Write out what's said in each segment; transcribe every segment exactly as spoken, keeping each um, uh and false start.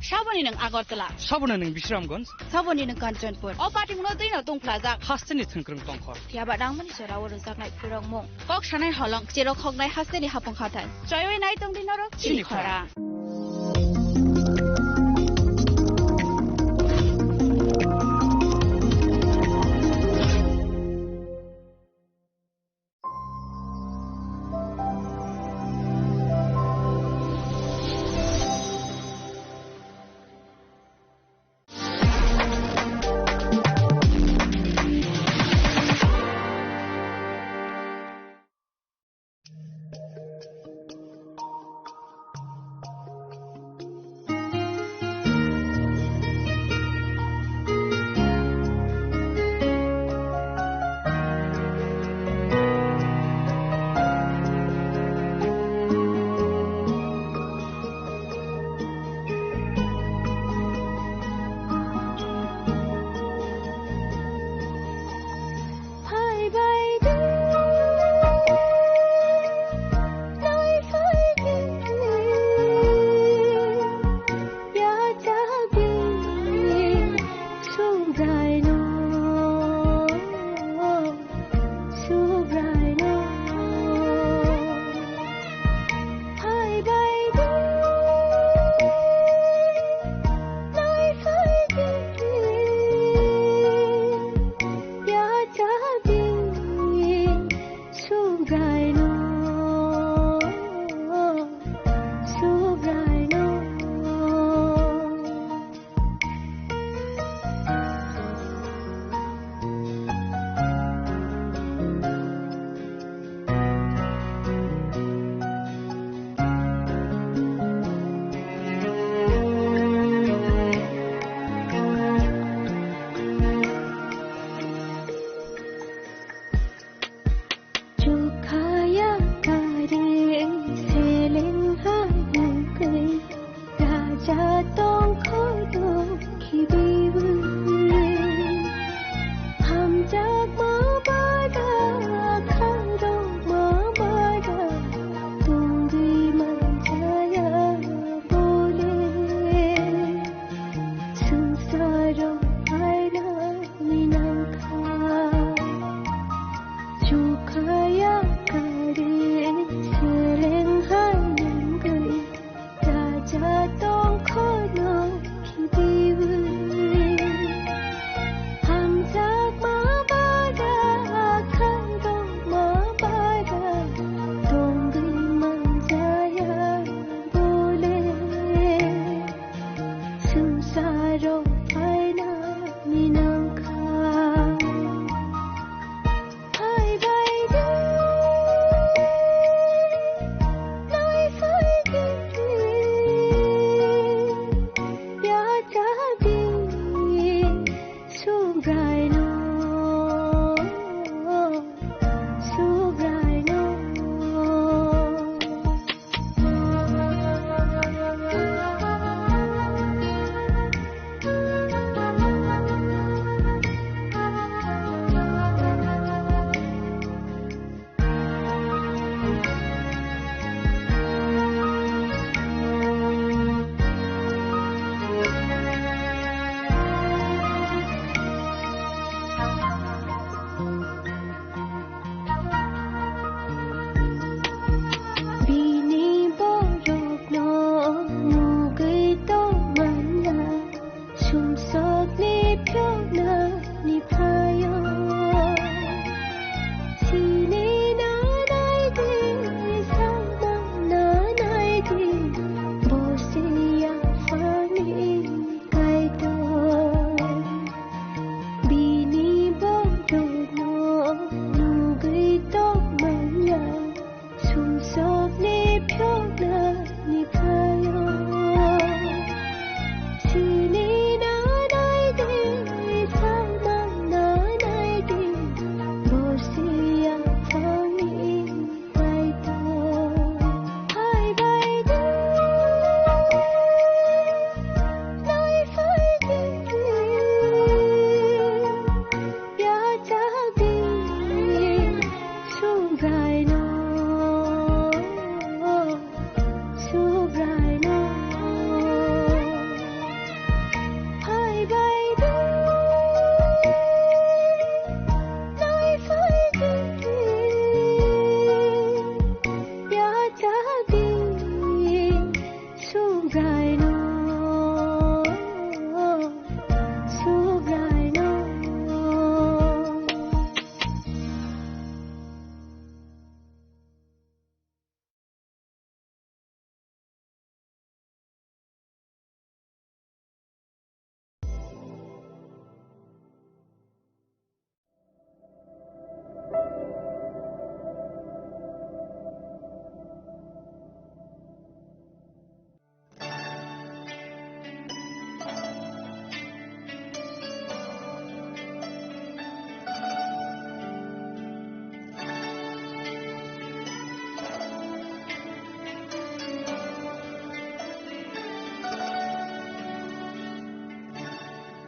Saboni nwng Agartala. Saboni nwng Bisramganj. Saboni nwng Kanchanpur. O patimungno twino tungphlajak. Hasteni thwngkwrwng tongkhor. Phiya ba nangmani jorao rwjaknai phurokmung. Kok sanai holong, cherok hoknai hasteni hapung hathai. Choiwi nai tongdi norok chini chini khorang. Khorang. Chukhaya kari seleng hai kai raja tongkhodo khibiwi. Hamjakma bada kharokma bada tongwi manjaya bole. Swngcharo phaina ni nangkha. Chukhaya kari seleng hai nangwi raja tongkhono khibiwi.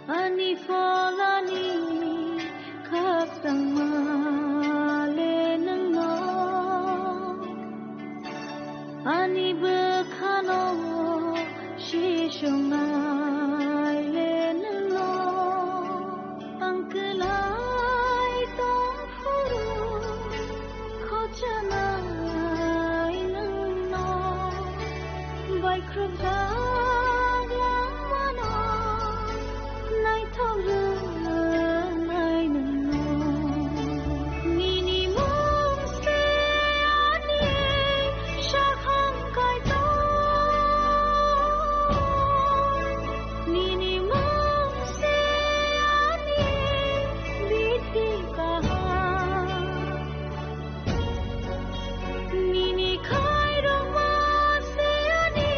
Ani pholani khakchangma le nwngno, ani bwkhano sisongnai le nwngno, ang kwlai tong phuru khochanai nwngno, baikhrokjak langmano naithok rwnai nwngno. Nini mung se ani sakhang kaitor, nini mung se ani bithi kaham. Nini khairokma se ani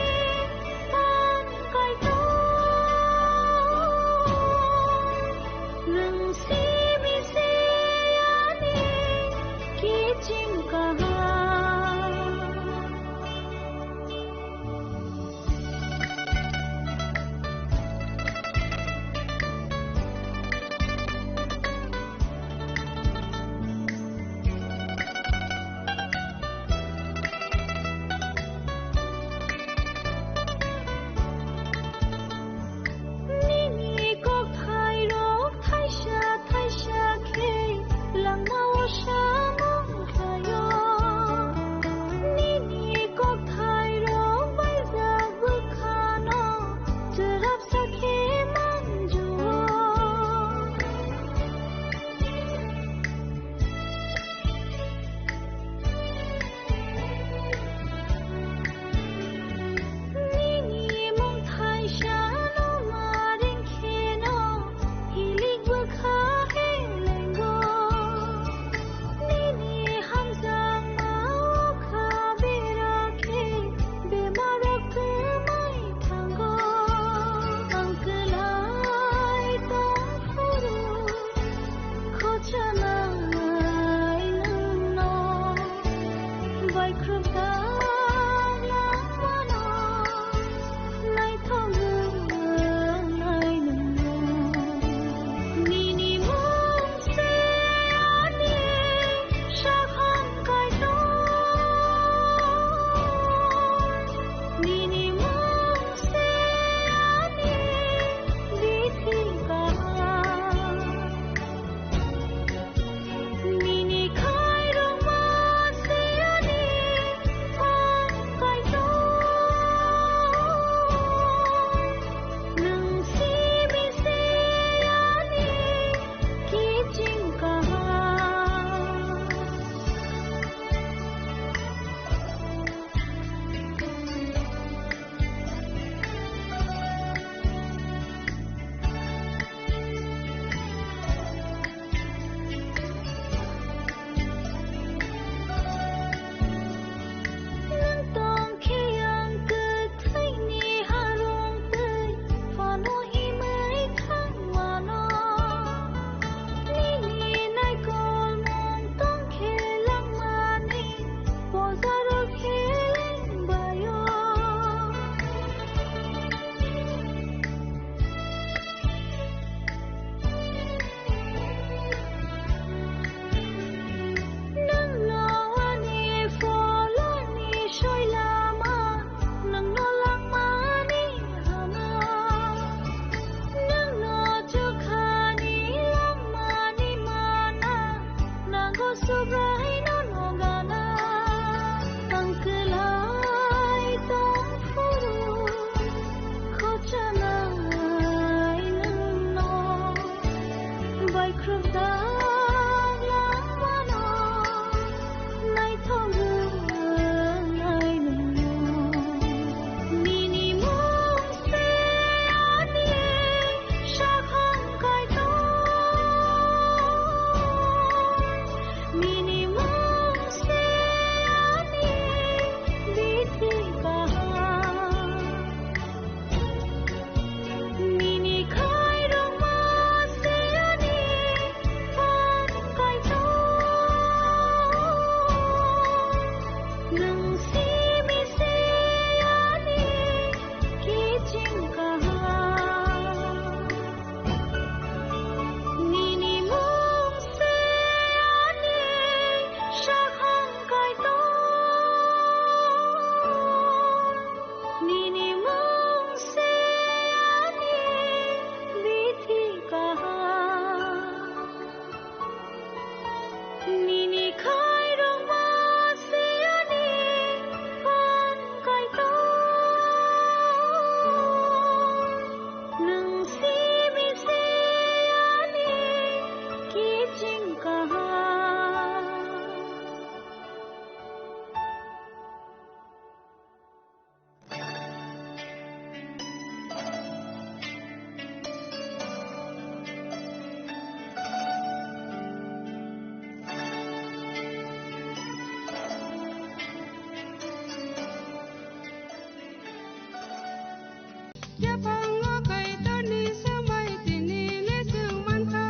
Yaphango Kaitorni swmai tini le chwng mankha,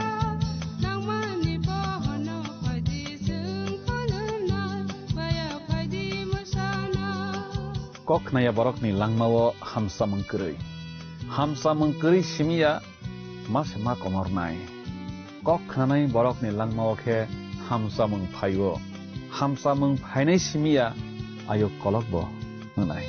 nangmani bohono phaidi chwng khulumnai, baya phaidi mwsana. Kok khnaya borokni langmao hamsamung kwrwi. Hamsamung kwrwi simiya ma se ma komornai. Kok khnanai borokni langmao khe hamsamung phaio. Hamsamung phainai simiya ayuk kolokbo hwnai.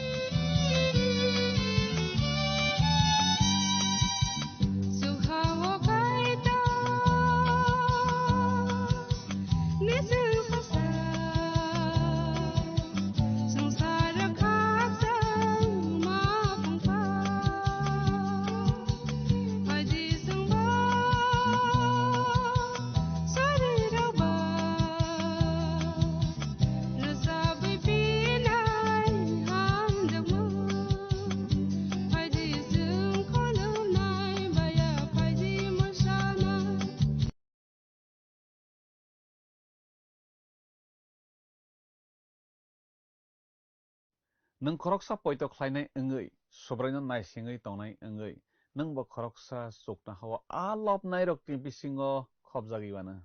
Nwng khoroksa poito khlainai wngwi, Subraino naisingwi tongnai wngwi, nwngbo khoroksa chuknohao a lobnairokni bisingo khopjagwi uanw.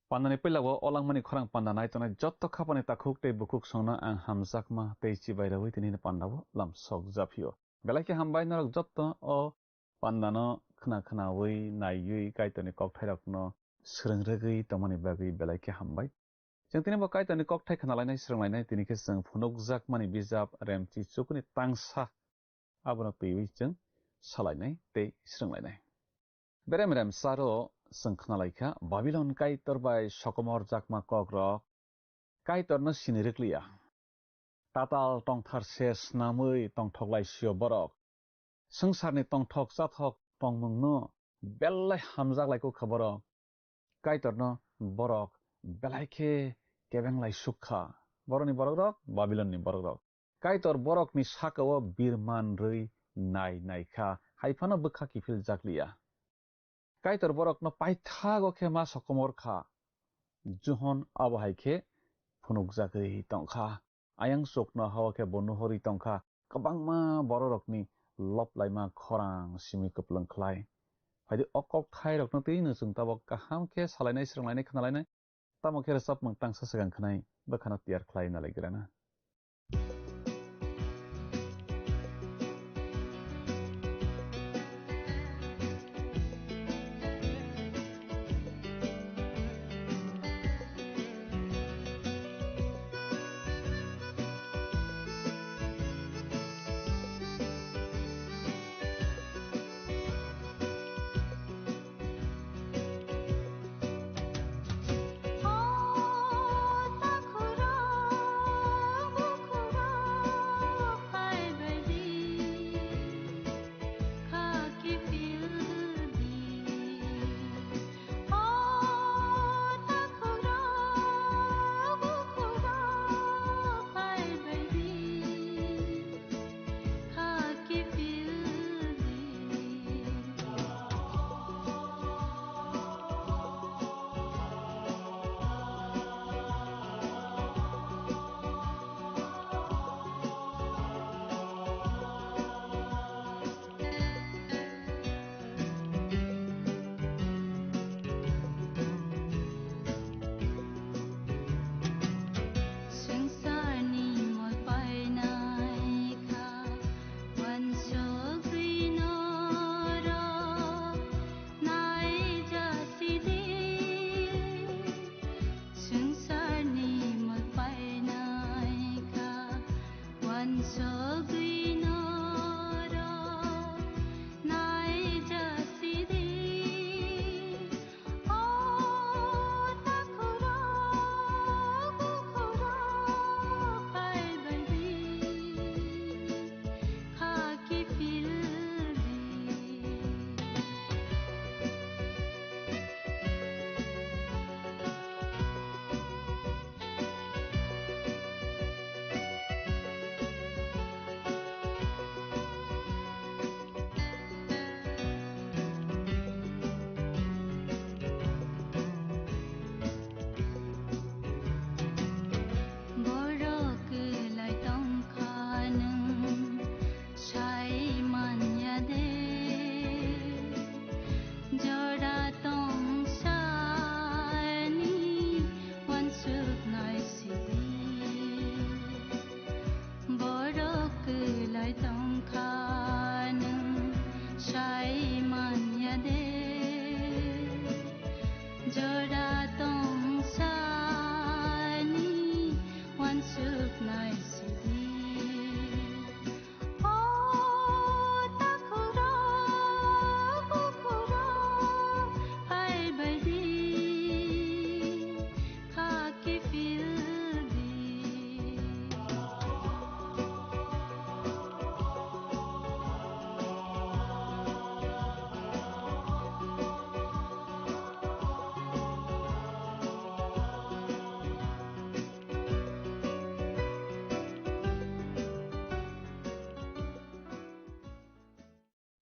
Pandani puila o olangmani khorang panda nai tongnai jotto khapani takhuk tei bukhuk songno ang hamjakma tei chibai rwui tini pandao lam sok japhio. Belai khe hambai norok jotto o pandano khna khnaui naiui Kaitorni kokthairokno swrwng rwgwi tongmani bagwi belai khe hambai. Chwng tini bo Kaitorni kokthai khnalainai swrwnglainai tini khe chwng phunukjakmani bijap Remchi chukuni tangsa abono twiwi chwng salainai tei swrwnglainai. Berem rem saro chwng khnalaikha Babilon Kaitor bai sokomorjakma kokrok Kaitorno sini rwkliya. Tatal tongthar se snamwi tongthok lai sio borok. Swngcharni tongthok chathok tongmungno belai hamjak lai kukha borok. Kaitorno borok belai khe kebeng lai sukha. Borokni borokrok, Babilonni borokrok. Kaitor borokni sakao birman rwi nai naikha, hai phano bwkha kiphil jakliya. Kaitor borokno paithago khe ma sokomor kha. Johon abo hai khe phunukjagwi tongkha. Ayang chuknohao khe bo nuhorwi tongkha. Kwbangma bororokni lob laima khorang simi kwplwng khlai. Phaidi o kokthairokno twi no chwng tabok kaham khe salainai, swrwnglainai, khnalainai. Tamo khe rwchapmung tangsa swkang khnai bwkhano tiyar khlai nalaigrana.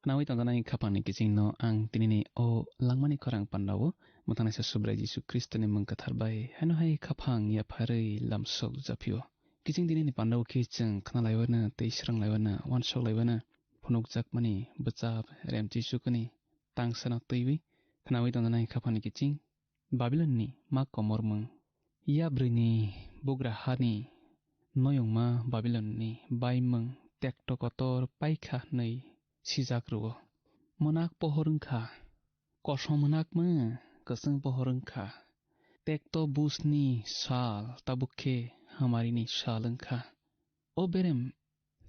Khnaui tongjanai khaphangni kichingno ang tinini o langmani khorang pandao mwthangnaisa Subrai Jisu Khristoni mung kwthar bai haino hai khaphang yapharwi lamsok japhio. Kiching tinini pandao khe chwng khnalaiwano tei swranglaiwano, uansuk laiwano phunukjakmani bwchap Remchi Chukuni tangsano twiwi khnaui tongjanai khaphangni kiching. Babilonni ma komormung. Yabrwini bugra hani noyungma Babilonni baimung tekto kotor paikha hwnwi sijak rwo. Mwnak pohor wngkha, kosom mwnakmung kwchwng pohor wngkha. Tekto busni sal tabuk khe hamarini sal wngkha. O berem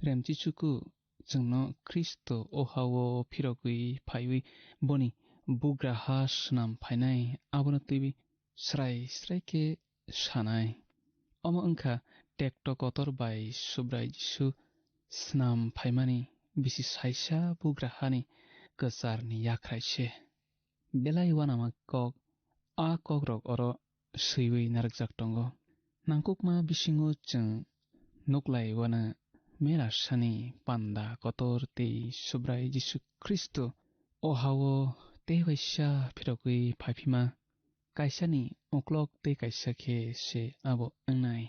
Remchi Chuku chwngno Khristo o ha-o phirogwi phaiwi boni bugra ha snam phainai abono twiwi srai srai khe sanai. Omo wngkha tekto kotor bai Subrai Jisu snam phaimani bisi saisa bugra hani kwcharni yakhrai se. Belai uanama kok, a kokrok oro swiwi narwkjak tongo. Nangkukma bisingo chwng nuklai uana mera sani panda kotor tei Subrai Jisu Khristo o ha-o tei waisa phirogwi phaiphima kaisani uklok tei kaisa khe se abo wngnai.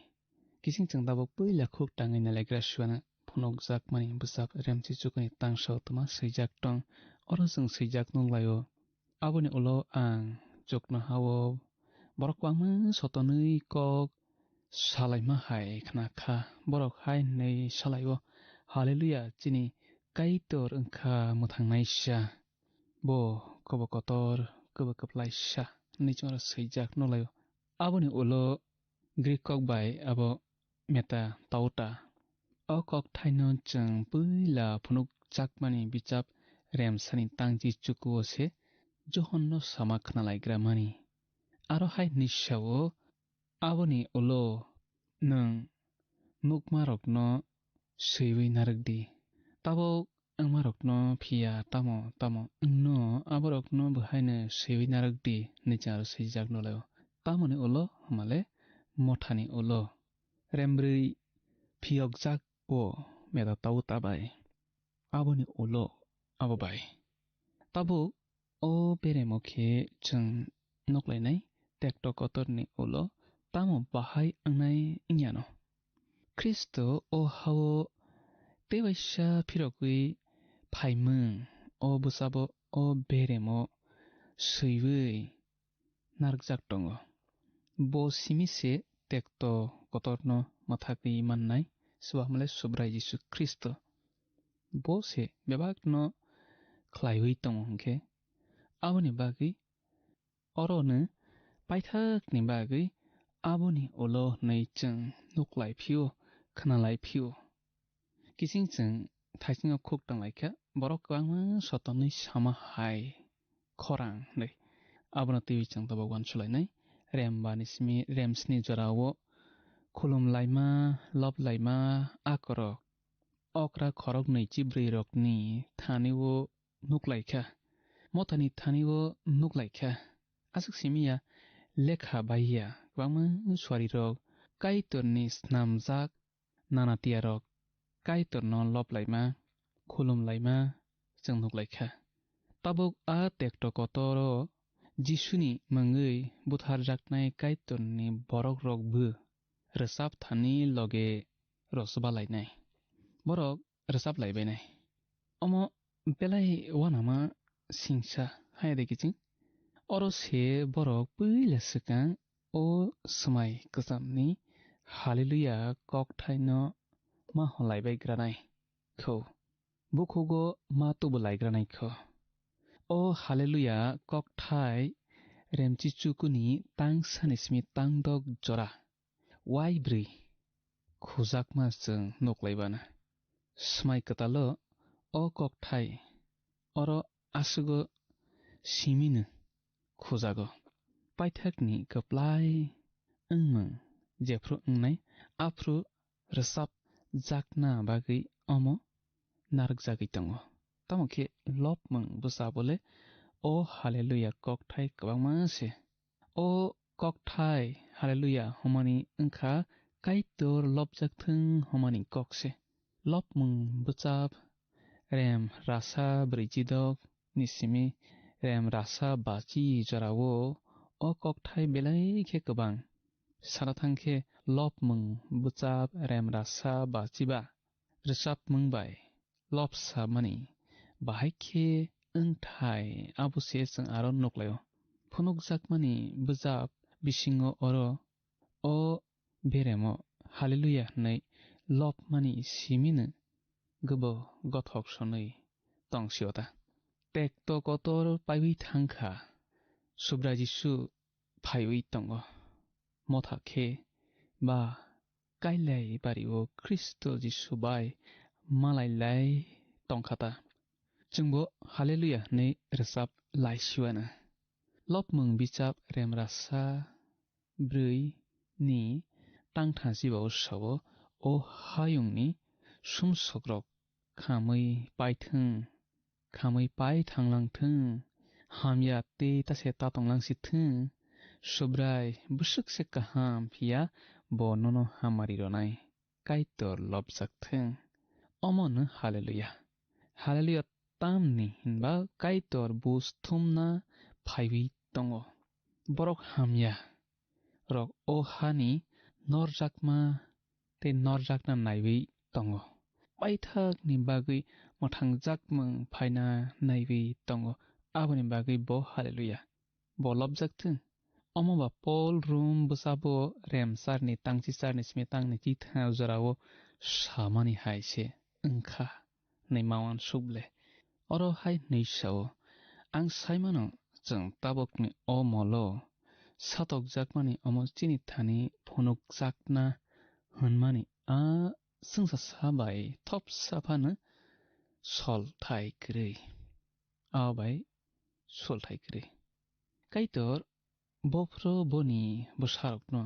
Kising chwng tabuk puila khuk tangwi nalaigra suana phunukjakmani bwchap Remchi Chukuni tangsa tuma swijak tong. Oro chwng swijak nukhlaio. Aboni ulo ang chuknoha-o borok kwbangma sotonwi kok salaima hai khna kha. Borok hai hwnwi salaio, "Haleluya, chini Kaitor wngkha mwthangnaisa. Bo kobo kotor, kobo kwplaisa," hwnwi chwngno swijak nukhlaio. Aboni ulo Greek kok bai abo meta tauta. O kokthaino chwng puila phunukjakmani bichap Remsani tangchi chukuo se Johonno sama khnalaigramani. Aro hai hwnwi sao, "Aboni ulo nwng nukmarokno swiwi narwk di. Tabuk wngmarokno phiya tamo tamo wngno aborokno bo haino swiwi narwk di," hwnwi chwng aro swijak nukhlaio. Tamoni ulo hwnmale mothani ulo rembrwi phiyokjak o meta tauta bai. Aboni ulo abo bai. Tabuk o beremo khe chwng nuklainai tekto kotorni ulo tamo bahai wngnai wngyano. Khristo o ha-o tei waisa phirogwi phaimung, o bwsabo o beremo swiwi narwkjak tongo. Bo simi se tekto kotorno mwthagwi mannai, swbakmale Subrai Jisu Khristo. Bo se bebakno khlaiwi tongo hwnkhe, aboni bagwi orono paithakni bagwi aboni ulo hwnwi chwng nuklai phio, khnalai phio. Kiching chwng thaisingo khuk tanglaikha, borok kwbangma sotonwi sama hai khorang hwnwi. Abono twiwi chwng tabuk uansukhlainai. Rembani simi, remsni jorao khulumlaima, loplaima akorok okra khoroknwi chibrwirokni thani-o nuklaikha, mothani thani-o nuklaikha. Aswk simi ya lekha bai ya, kwbangma suarirok Kaitorni snamjak nanatiyarok Kaitorno loplaima, khulumlaima chwng nuklaikha. Tabuk a tekto kotoro Jisuni mungwi butharjaknai Kaitorni borokrokbo rwchap thani loge rosbalainai. Borok rwchap laibainai. Omo belai uanama singsa, haya de kiching. Oro se borok puila swkang o swmai kwchamni Haleluya kokthaino ma holaibai granai kho. Bukhugo ma tubu laigranai kho. O Haleluya kokthai remchi chukuni tang sani simi tang dok jora. Waibrwi khujakma chwng nuklaibana. Swmai kwtalo o kokthai oro aswgo simino khujago. Paithakni kwplai wngmung jephru wngnai aphru rwchapjakna bagwi omo narwkjagwi tongo. Tamo khe lobmung bwsa bole o Haleluya kokthai kwbangma se. O kokthai Haleluya hwnmani wngkha Kaitor lobjak thung hwnmani kok se. Lobmung bwchap rem rasa brwichidok ni simi rem rasa bachi jorao o kokthai belai khe kwbang. Sana thang khe lopmung bwchap rem rasa bachiba rwchapmung bai lopsamani bahai khe wngthai abo se chwng aro nuklaio. Phunukjakmani bwchap bisingo oro o beremo Hallelujah hwnwi lopmani simino gbo gothok sonwi tong sio ta. Tekto kotor paiwi thang kha, Subrai Jisu phaiwi tongo. Motha khe ba kailai bario Khristo Jisu bai malailai tong kha ta. Chwngbo Hallelujah hwnwi rwchap lai siwano. Lopmung bichap remrasa brwi ni tangtha jibao sao, o hayungni sumsokrok khamwi paithwng, khamwi pai thanglang thwng, hamya tei ta se ta tonglang si thwng, Subrai bwswk se kaham, phiya bo nono hamari rwnai. Kaitor lobjak thung. Omo no Hallelujah. Hallelujah tamni hinba Kaitor buj thumna phaiwi tongo. Borok hamya rok o hani norjakma tei norjakna naiwi tongo. Paithakni bagwi mwthangjakmung phaina naiwi tongo. Aboni bagwi bo Hallelujah. Bo lobjak thung. Omo ba Pol Rum bwsabo remsarni tangsisarni simi tangni tithang jorao samani hai se wngkha, hwnwi mawan suble. Oro hai hwnwi sao, "Ang saimano, chwng tabukni o molo satokjakmani omo chini thani phunukjakna hwnmani a chwngsa sa bai thopsa phano sol thai kwrwi." A bai sol thai kwrwi. Kaitor bophro boni bwsarokno,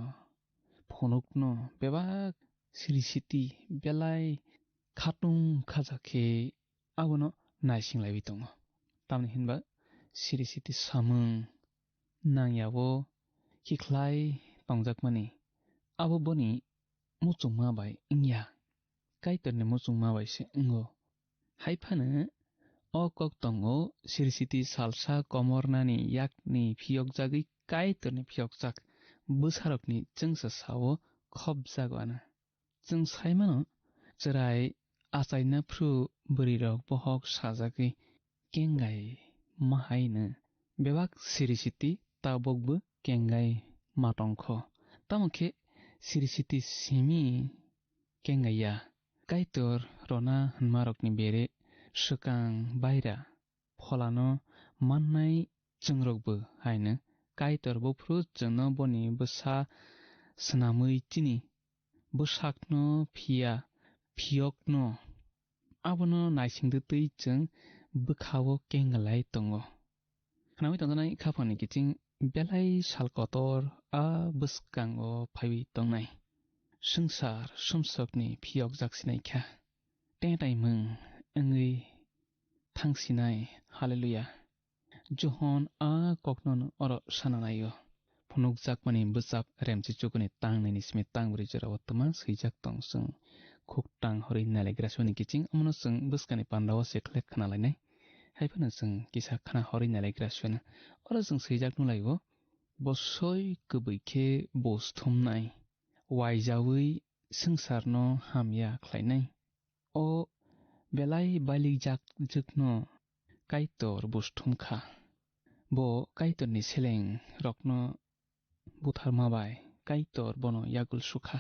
phunukno bebak siri siti belai khatung khaja khe abono naising laiwi tongo. Tamni hinba siri siti samung nangyao khikhlai tongjakmani abo boni muchungma bai wngya, Kaitorni muchungma bai se wngo. Hai phano o kok tongo, siri siti salsa komornani yakni phiyokjagwi Kaitorni phiyokjak bwsarokni chwngsa sao khopjak wano. Chwng sai mano, chwrai achaina phru bwrwirok bohok sajagwi kengai ma haino bebak siri siti tabukbo kengai ma tongkho. Tamo khe siri siti simi kengaiya. Kaitor rona hwnmarokni bere swkang baira pholano mannai chwngrokbo haino Kaitor buphuru chwngno boni bwsa swnamwi chini bwsakno phiya phiyokno abono naisingtwi twi chwng bwkhao kenglai tongo. Khnaui tongjaknai khaphangni kiching belai sal kotor a bwskango phaiwi tongnai. Swngchar sumsokni phiyokjak sinai kha. Tengtaimung wngwi thangsinai. Hallelujah. Johon a kokno oro sana naio. Phunukjakmani bwchap remchi chukuni tang nini simi tang bwrwi jorao twma swijak tong chwng. Khuk tang horwi nailagraswani kiching, omono chwng bwskani pandao se khlek khna lainai. Hai phano chwng kisa khna horwi nailagraswano. Oro chwng swijak nulaio, bo soi kwbwi khe buj thumnai, waijaui swngcharno hamya khlainai. O belai bailijak jwkno Kaitor buj thum kha. Bo Kaitorni seleng rokno butharma bai Kaitor bono yagul sukha.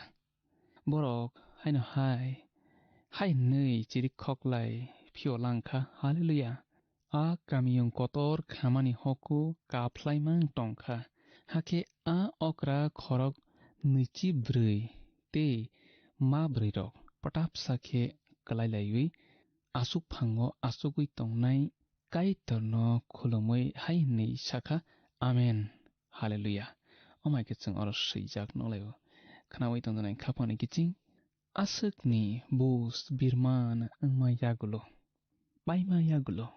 Borok haino hai, hai hwnwi chirik khoklai phio lang kha, "Hallelujah! A kamiyung kotor khamani hoku kaphlaimang tong kha." Hakhe a okra khorok nwichi brwi tei ma brwi rok pwtapsa khe kwlai laiwi aswk phango achugwi tongnai Kaitorno khulumwi hai hwnwi sakha, "Amen, Hallelujah." Omai khe chwng oro swijak nukhlaio. Khnaui tongjaknai khaphangni kiching aswkni buj birman wngma yagulo, paima yagulo,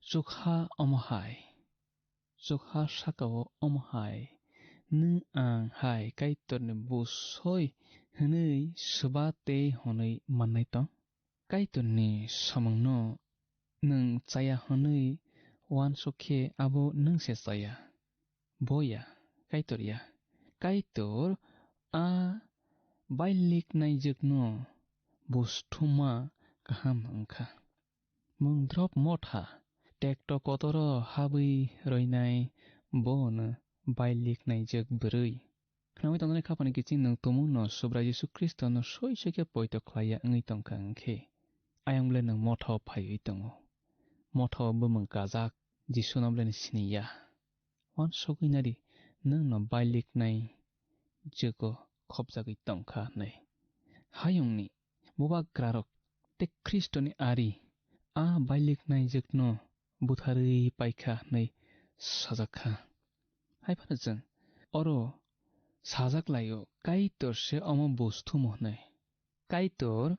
chukha omo hai. Chukha sakao omo hai, nwng ang hai Kaitorni buj soi hwnwi swba tei hwnwi mannai tong? Kaitorni samungno nwng chaya hwnwi uansuk khe abo nwng se chaya. Bo ya, Kaitor ya. Kaitor a bailik naijwkno buj thumma kaham wng kha. Mungdrop motha tekto kotoro habwi roinai bono bailik naijwk bwrwi. Khnaui tongjaknai khapani kiching nwng tumungno Subrai Jisu Khristono soi soi khe poito khlai ya wngwi tong kha wng khe, ayang ble nwng motha o phaiwi tongo. Motha o bumung kajak Jisuno ble sini ya. Uansugwi nari nwngno bailik naijwgo khopjagwi tong kha hwnwi. Hayungni bubagrarok tei Khristoni ari a bailik naijwkno butharwi pai kha hwnwi sajak kha. Hai phano chwng oro sajak lai-o, Kaitor se omo buj thumo hwnwi. Kaitor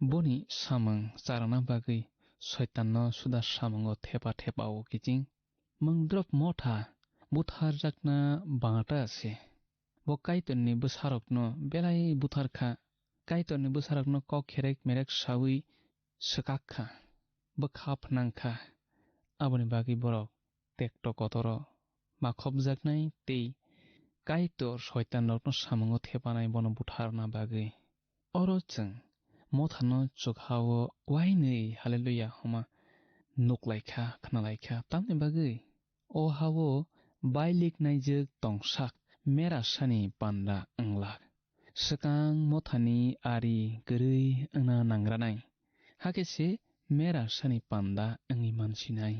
boni samung charwna bagwi Soitanno suda samungo thepa thepa-o kiching. Mungdrop motha butharjakna bangta se. Bo Kaitorni bwsarokno belai buthar kha. Kaitorni bwsarokno kok kherek merek saui swkak kha, bwkha phnang kha. Aboni bagwi borok tekto kotoro makhopjaknai tei Kaitor Soitanrokno samungo thepanai bono butharna bagwi. Oro chwng mothano chukha-o uainwi Haleluya homa nuklaikha, khnalaikha. Tamni bagwi o ha-o bailik naijwk tongsak merasani panda wnglak. Swkang mothani ari kwrwi wngna nangranai. Hakhe se merasani panda wngwi mansinai.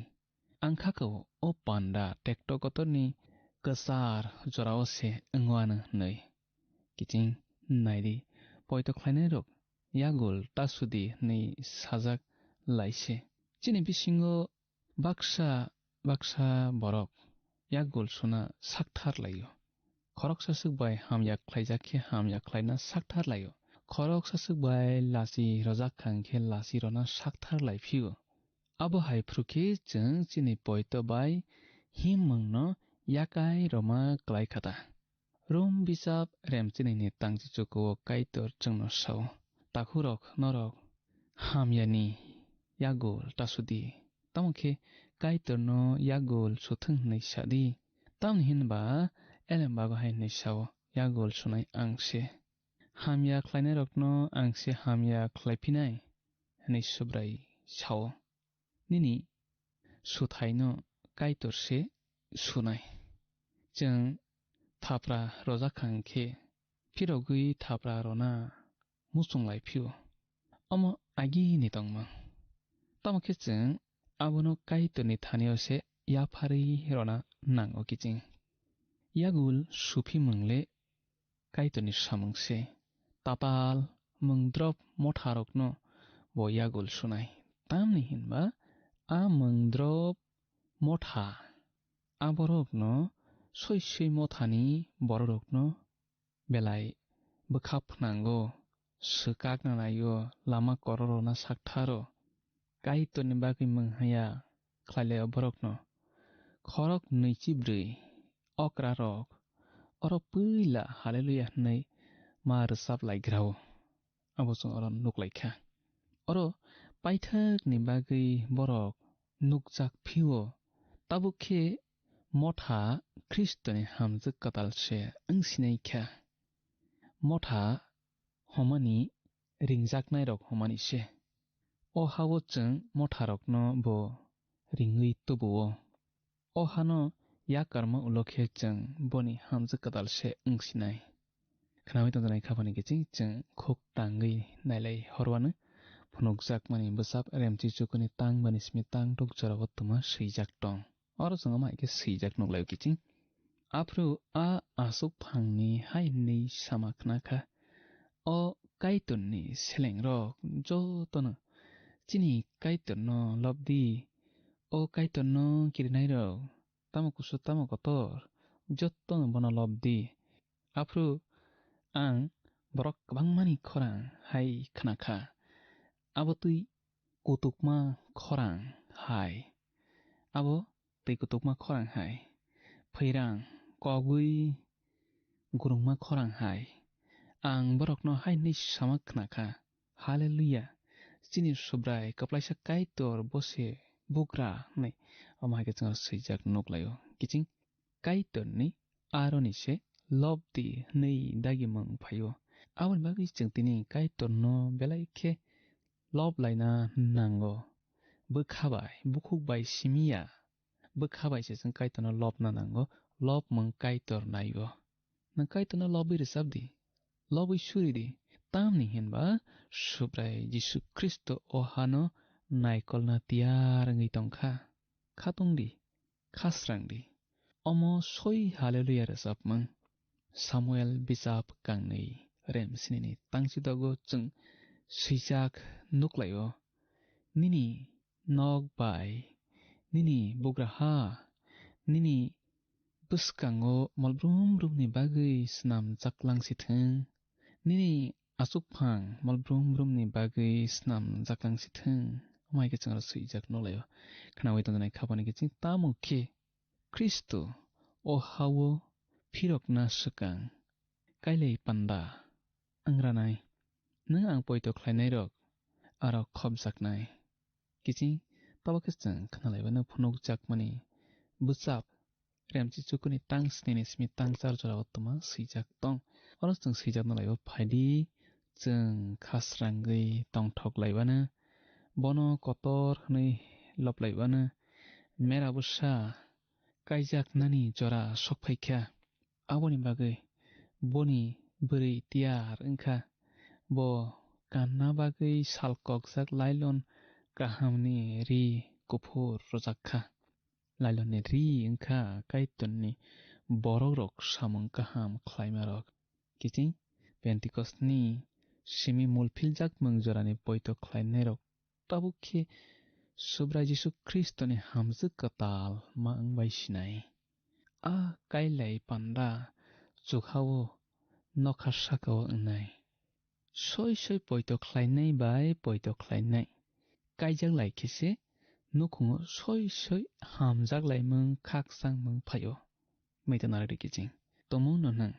Ang kha-o o panda tekto kotorni kwchar jorao se wngwano hwnwi. Kiching naidi, poito khlainairok yagul ta sudi hwnwi sajak lai se. Chini bisingo baksa baksa borok yagul suna sakthar lai-o. Khoroksa swk bai hamya khlaijak khe hamya khlaina sakthar lai-o. Khoroksa swk bai lachi rojak kha hwn khe lachi rwna sakthar lai phio. Abo hai phru khe chwng chini poito bai himmungno yakai rwma klai kha ta. Rom bijap remchinini tangchichukuo Kaitor chwngno sao, "Takhurok, norok hamyani yagul ta sudi." Tamo khe Kaitorno yagul suthwng hwnwi sa di. Tamni hinba Elembago hai hwnwi sao, "Yagul sunai ang se. Hamya khlainairokno ang se hamya khlaiphinai," hwnwi Subrai sao. Nini suthaino Kaitor se sunai. Chwng thapra rojak kha hwn khe phirogwi thapra rwna muchung lai phio. Omo agini tongmung. Tamo khe chwng abono Kaitorni thanio se yapharwi rwna nango kiching. Yagul suphimung le Kaitorni samung se. Tatal mungdrop motharokno bo yagul sunai. Tamni hinba a mungdrop motha aborokno soi soi mothani bororokno belai bwkha phnango, swkakna naio, lama kororokno saktharo. Kaitorni bagwi mung haya khlai lai-o borokno. Khorok nwichi bwrwi okrarok oro puila Haleluya hwnwi ma rwchap laigrao. Abo chwng oro nuk lai kha. Oro paithakni bagwi borok nukjak phio, tabuk khe motha Khristoni hamjwk kwtal se wng sinai kha. Motha homani ringjaknairok homani se. O ha-o chwng motharokno bo ringwi tubu-o. O hano yakarma ulo khe chwng boni hamjwk kwtal se wng sinai. Khnaui tongjaknai khapani kiching chwng khuk tangwi nailai horwano phunukjakmani bwsap remchi chukuni tang bani simi tang tok jorao twma swijak tong. Oro chwng omo hai khe swijak nuklaio kiching. Aphuru a aswk phangni hai hwnwi sama khna kha, "O Kaitorni selengrok jotono chini Kaitorno lob di, o Kaitorno kirinairok, tamo kusu tamo kotor, jotono bono lob di." Aphuru ang borok kwbangmani khorang hai khna kha, abo twi kutukma khorang hai. Abo twi kutukma khorang hai. Phairang, kogwi gurungma khorang hai. Ang borokno hai hwnwi sama khna kha, "Haleluya! Chini Subrai kwplaisa Kaitor bo se bugra hwnwi omo hai khe chwng swijak nuk lai-o. Kiching Kaitorni aroni se lob di hwnwi dagi mung phai-o. Aboni bagwi chwng tini Kaitorno belai khe lob laina nango. Bwkha bai, bukhuk bai simi ya. Bwkha bai se chwng Kaitorno lobna nango, lob mung Kaitor nai-o. Nwng Kaitorno lobwi rwchap di, lobwi suri di, tamni hinba Subrai Jisu Khristo o hano naikolna tiyar wngwi tong kha. Khatung di, khasrang di. Omo soi Haleluya rwchapmung. Samuel bijap kangnwi rem snini tangsidogo chwng swijak nuk lai-o. Nini nok bai, nini bugraha, nini bwskango mol brum brumni bagwi snamjak lang si thung. Nini achukphang mol brum brumni bagwi snamjak lang si thung. Omo hai khe chwng aro swijak nuk lai-o. Khnaui tongjaknai khapani khe chwng tamo khe Khristo o ha-o phirokna swkang kailai panda wngranai. Nwng ang poito khlainairok aro khopjaknai. Kiching tabuk khe chwng khna laibano phunukjakmani bwchap Remchi chukuni tang snini simi tang char jora o twma swijak tong. Oro chwng swijak no laibo phaidi, chwng khasrangwi tongthok laibano, bono kotor hwnwi lop laibano, mera bwsa kaijaknani jora sok phaikha. Aboni bagwi boni bwrwi tiyar wngkha. Bo kanna bagwi sal kokjak lailon kahamni ri kuphur rwjak kha. Lailonni ri wngkha Kaitorni borokrok samung kaham khlaimarok. Kiching Pentikosni simi mulphiljak mung jorani poito khlainairok tabuk khe Subrai Jisu Khristoni hamjwk kwtal ma wng bai sinai. A kailai panda chukha-o nokha saka-o wngnai. Soi soi poito khlainai bai poito khlainai kaijak lai khe se nukhungo soi soi hamjak laimung khakchangmung phai-o. Meita narwk di kiching. Tomungno nwng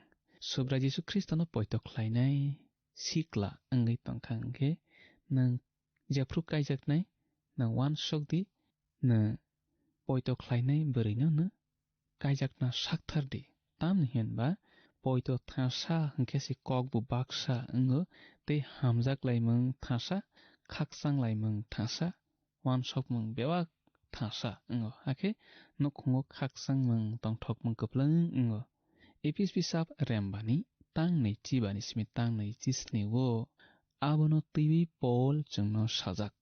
Subrai Jisu Khristono poito khlainai sikla wngwi tongkha hwnkhe nwng jephru kaijaknai, nwng uansuk di, nwng poito khlainai bwrwino nwng kaijakna sakthar di. Tamni hinba poito thangsa hwnkhe se kokbo baksa wngo, tei hamjak laimung thangsa, khakchang laimung thangsa, uansukmung bebak thangsa wngo, hakhe nukhungo khakchangmung tongthokmung kwplwng wngo. Epis bisap rembani tangnwi chibani simi tangnwi chisni o abono twiwi Pol chwngno sajak.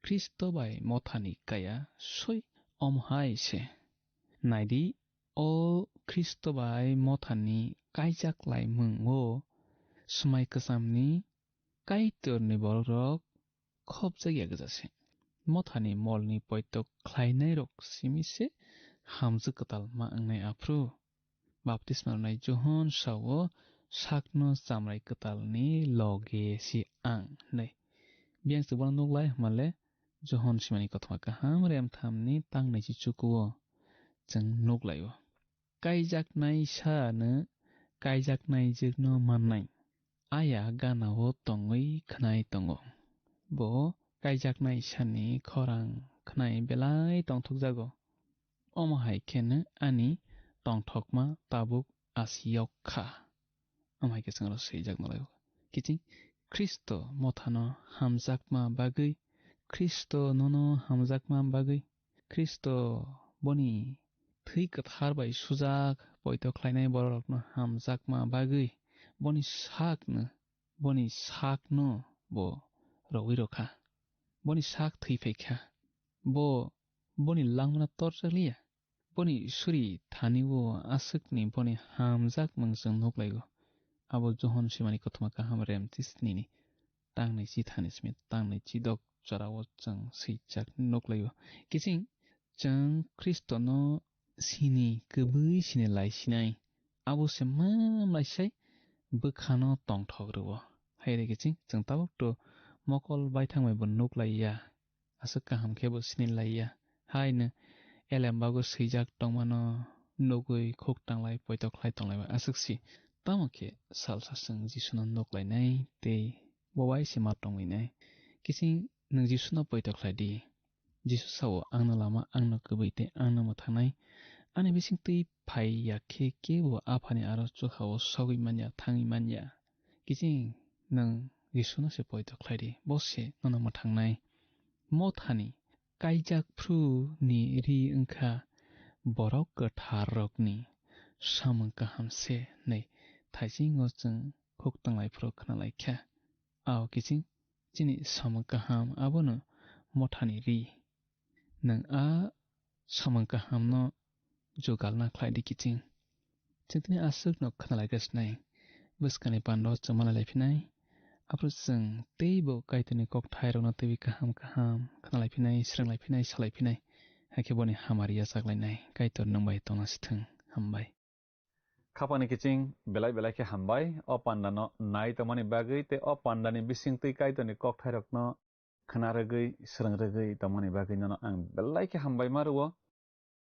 Khristo bai mothani kaya soi omo hai se. Naidi, o Khristo bai mothani kaijak laimung o swmai kwchamni Kaitorni borokrok khopjakya gwja se. Mothani molni poito khlainairok simi se hamjwk kwtal ma wngnai aphru. Baptisma rwnai Johon sao, "Sakno chamrai kwtalni loge si ang," hwnwi. Biyang se bono nuk lai hwnmale Johon simani kothoma kaham rem thamni tangnai si chukuo chwng nuk lai-o. Kaijaknai sa no kaijaknai jwkno mannai. Aya gana-o tongwi khnai tongo. Bo kaijaknai sani khorang khnai belai tongthokjago. Omo hai kheno ani tongthokma tabuk asiyok kha. Omo hai khe chwng aro swijak nalai. Kiching Khristo mothano hamjakma bagwi, Khristo nono hamjakma bagwi, Khristo boni thwi kwthar bai sujak poito khlainai bororokno hamjakma bagwi, boni sakno, boni sakno bo rowi rokha. Boni sak thwi phaikha. Bo boni langmano torjak liya. Boni suri thani-o aswkni boni hamjak mung chwng nuk lai-o. Abo Johon simani kothoma kaham rem chisnini tangnwi chithani simi tangnwi chidok chora-o chwng swijak nuk lai-o. Kiching chwng Khristono sini kwbwi sini lai sinai. Abo se mam lai sai bwkhano tongthok rw-o. Hai re kiching chwng tabuk to mokol baithang bai bo nuk lai ya. Aswk kaham khe bo sini lai ya. Haino elembago swijak tongmano nugwi khuk tanglai poito khlai tonglaiba aswk si. Tamo khe salsa chwng Jisuno nuk lainai tei bo bai se ma tongwi nai. Kiching nwng Jisuno poito khlai di. Jisu sao, "Angno lama, angno kwbwi tei angno mwthangnai. Ani bisingtwi phai ya khe kebo Aphani aro chukha-o sogwi man ya, thangwi man ya." Kiching, nwng Jisuno se poito khlai di, bo se nono mwthangnai. Mothani kaijak phru ni ri wngkha borok kwthar rokni samung kaham se hinwi thaisingo chwng khuk tanglai phuru khna lai kha. Ao kiching chini samung kaham abono mothani ri. Nwng a samung kahamno jugalna khlai di kiching. Chwng tini aswkno khna lai kha sinai. Bwskangni pando chwng malai lai phinai. Aphuru chwng teibo Kaitorni kokthairokno teibo kaham kaham khna lai phinai, srwng lai phinai, sa lai phinai. Hakhe boni hamari yachak lainai. Kaitor nwng bai tongna sithwng. Hambai. Khapangni kiching belai belai khe hambai. O pandano nai tongmani bagwi tei o pandani bisingtwi Kaitorni kokthairokno khna rwgwi, srwng rwgwi tongmani bagwi nono ang belai khe hambai ma rwo.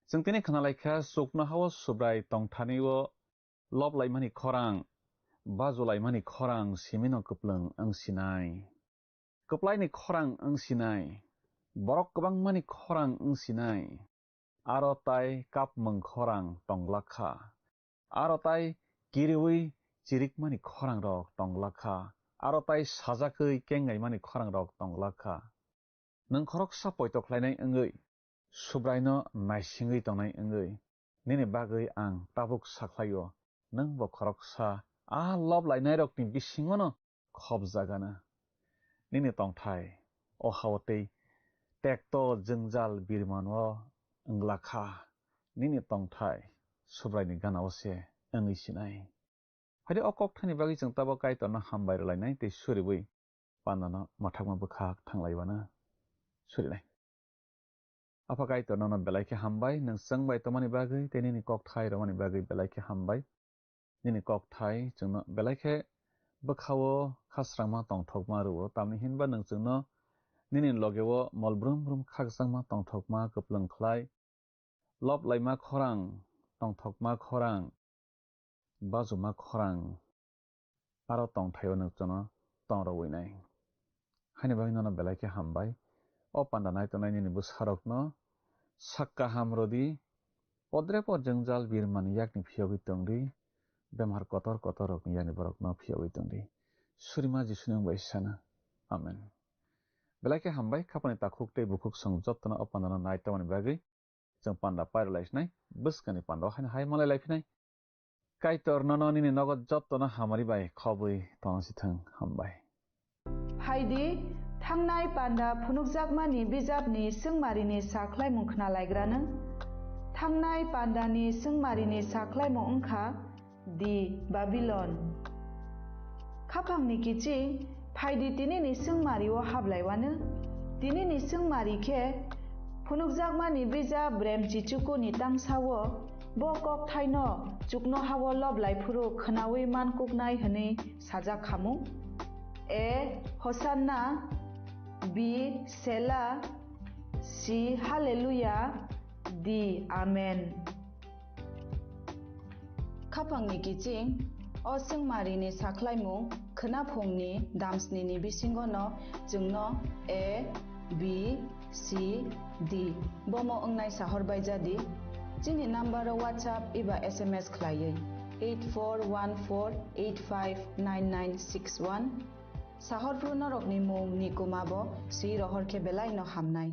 Chwng tini khna lai kha, chuknoha-o Subrai tongthani-o lob laimani khorang, baju laimani khorang simino kwplwng wng sinai. Kwplaini khorang wng sinai, borok kwbangmani khorang wng sinai, aro tai kapmwng khorang tonglak kha, aro tai kiriwi chirikmani khorangrok tonglak kha, aro tai sajakwi kengaimani khorangrok tonglak kha. Nwng khoroksa poito khlainai wngwi, Subraino naisingwi tongnai wngwi, nini bagwi ang tabuk sakhlaio, nwng bo khoroksa a lob lainairokni bisingono khopjagana. Nini tongthai o ha-o tei tekto jwngjal birmano wngla kha, nini tongthai Subraini gana-o se wngwi sinai. Haide o kokthaini bagwi chwng tabuk Kaitorno hambai rwlainai tei suriwi pandano mwthakma bwkhak thanglaiwana surinai. Apha Kaitor, nono belai khe hambai, nwng chwng bai tongmani bagwi tei nini kokthai romani bagwi belai khe hambai. Nini kokthai chwngno belai khe bwkha-o khasrangma tongthokma rwo, tamni hinba nwng chwngno nini loge-o mol brum brum khakchangma tongthokma kwplwng khlai, lob laima khorang, tongthokma khorang, bajuma khorang, aro tongthaio nwng chwngno tong rwinai. Haini bagwi nono belai khe hambai. O panda nai tongnai nini bwsarokno sak kaham rwdi, podre pod jwngjal birmani yakni phiyogwi tongdi, bemar kotor kotor rokni yakni borokno phiyogwi tongdi. Surima Jisuni mung bai sana. Amen. Belai khe hambai, khapani takhuk tei bukhuk song jotono o pandano nai tongmani bagwi. Chwng panda pairwlai sinai, bwskangni panda o haino hai malai lai phinai. Kaitor nono nini nogo jotono hamari bai khobwi tongsi thwng. Hambai. Hai di, thangnai panda phunukjakmani bijapni swngmarini sakhlaimung khna laigrano. Thangnai pandani swngmarini sakhlaimung wngkha, Di Babilon. Khapangni kiching, phaidi tinini swngmari-o hablaiwano. Tinini swngmari khe phunukjakmani bijap Brem Chichukuni tangsao bo kokthaino chuknoha-o loblai phuru khnaui mankuknai hwnwi sajak khamung. A. Hosanna. B. Sela. C. Hallelujah. D. Amen. Khapangni kiching, o swngmarini sakhlaimung khwnaphungni damsnini bisingono chwngno A, B, C, D bomo wngnai sahor bai jadi. Chini number o WhatsApp eba S M S khlaiwi eight four one four eight five nine nine six one. Sahorphru norokni mung ni kuma bo swi rohor khe belai no hamnai.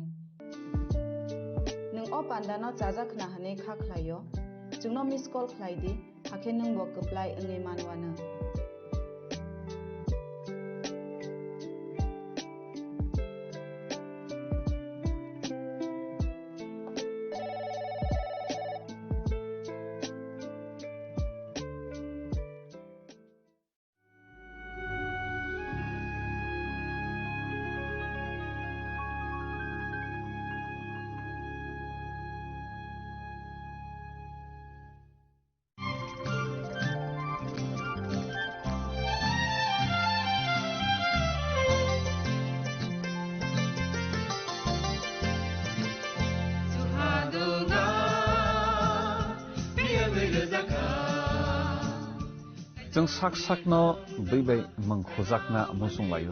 Nwng o panda no chajak khna hwnwi kha khlaio, chwngno miss call khlai di, hakhe nwng bo kwplai wngwi manwano. Chwng sak sakno bwi bai mung khujakna muchung laio,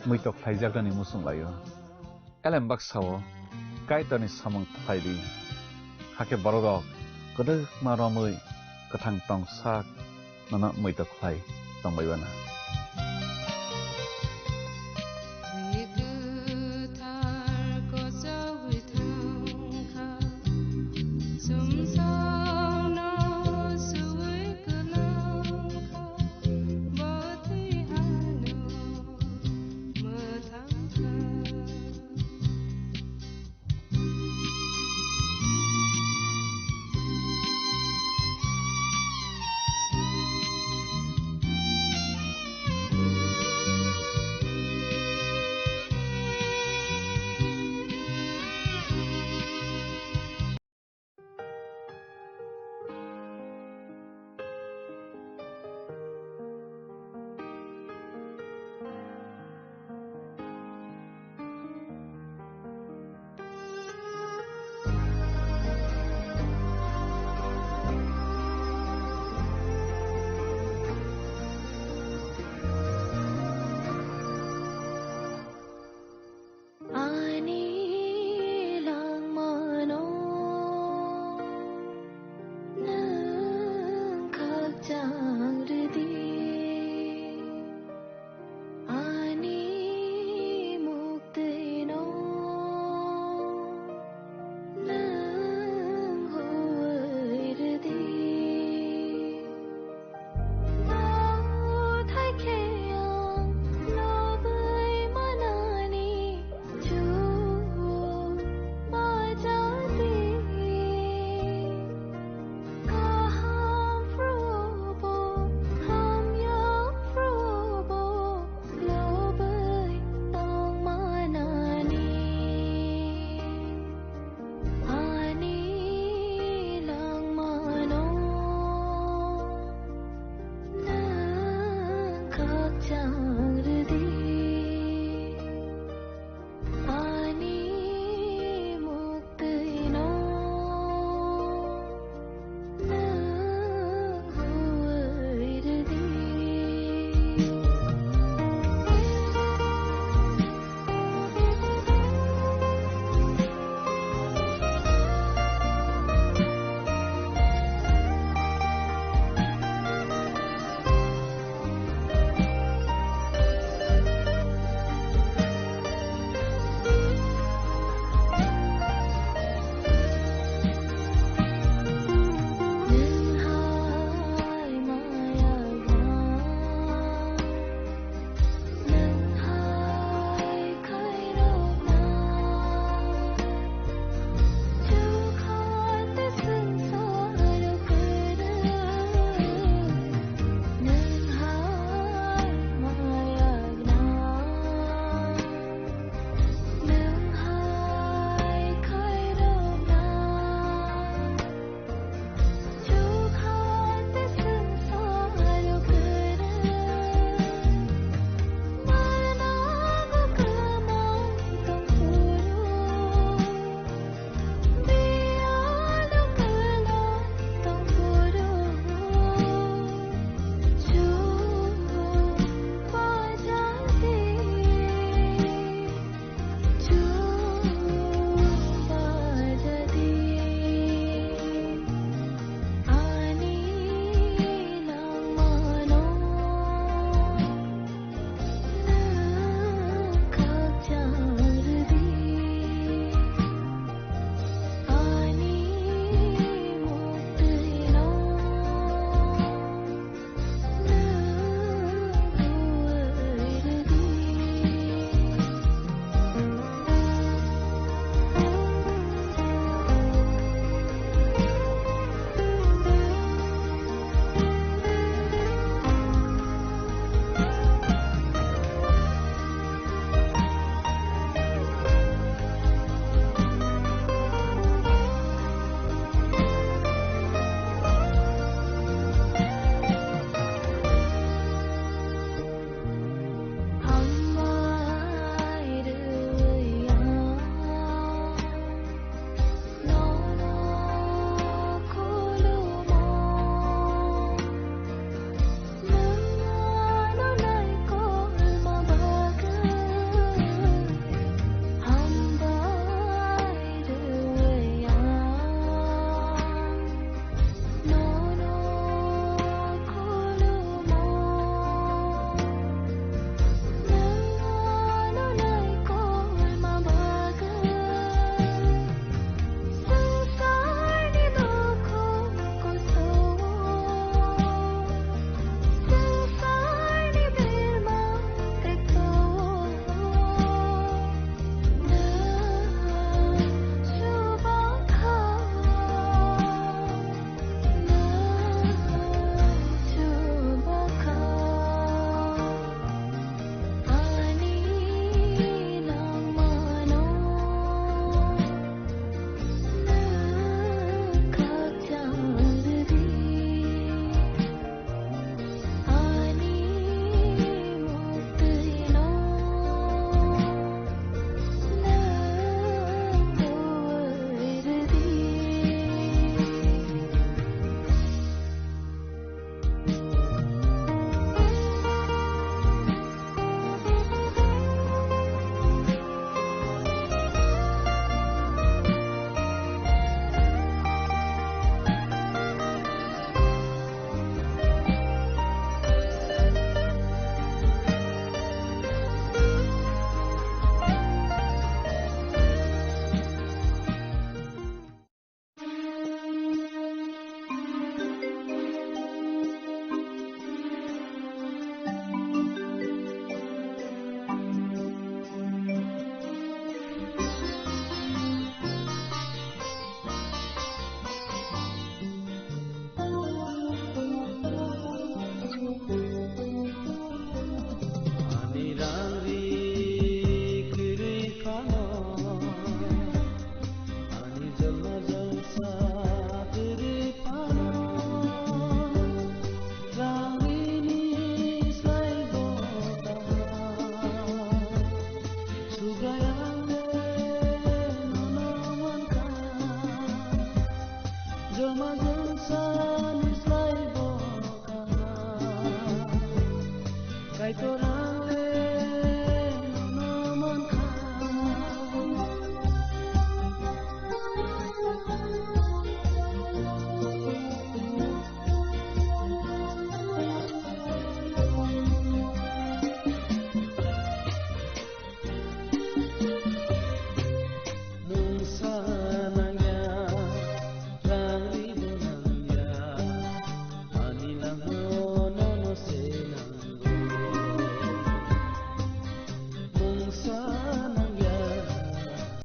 muitok khlaijaknani muchung laio. Elem baksa-o Kaitorni samung khlai di, hakhe bororok kwdwkma romwi kwthang tongsak nono muitok khlai tongbai bana. Ani langmano nang khakchang.